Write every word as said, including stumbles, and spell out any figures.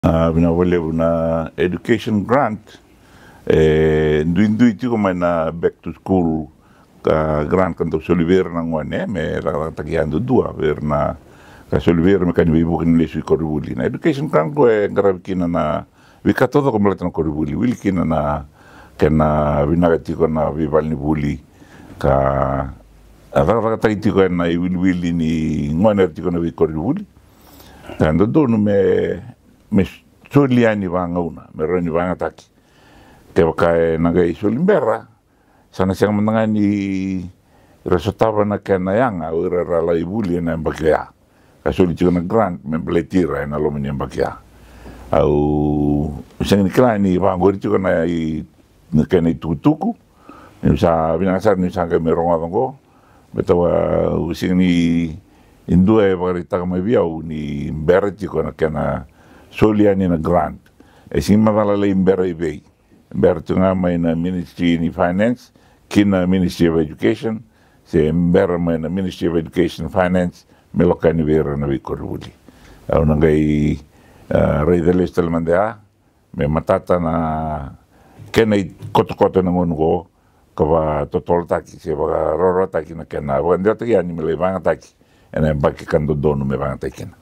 A, vinaka vakalevu. Na education grant e duidui tiko mai na back to school ka grant ka dau soli vei ira na gone me cakacakataki yadudua, vei ira na ka soli vei ira me ka ni veivuke ni lesu i koronivuli. Na education grant ko e qaravi kina na veika taucoko me baleta na koronivuli, wili kina na kena vinaka tiko na veivalenivuli ka cakacakataki tiko ena iwiliwili ni gone era tiko na veikoronivuli. Ka dodonu me me soli yani vagauna me rawa ni vagataki. Kevaka e na qai soli bera, sa na sega mada ga ni ra sotava na kena yaga o ira era lai vuli ena yabaki oya. Ka soli tiko na grant me baleti ira ena loma ni yabaki oya. Au sega ni kila ni vaqori tiko na i na kena itukutuku. Niu sa vinaka sara niu sa qai mai rogoca oqo. Me tawa au sega ni dua e vakaraitaka mai vei au ni bera tiko na kena soli yani na grant. E sega ni macala lai bera i vei. Bera tiko ga mai na Ministry ni Finance ki na Ministry of Education, se bera mai na Ministry of Education Finance me lako yani vei ira na veikoronivuli. Au na qai, e, raica lesu tale mada ya me matata na kena ikotokoto ena gauna oqo, ka vakatotolotaki se vakarawarawataki na kena vakadeitaki yani me lai vagataki ena yabaki ka dodonu me vagataki kina.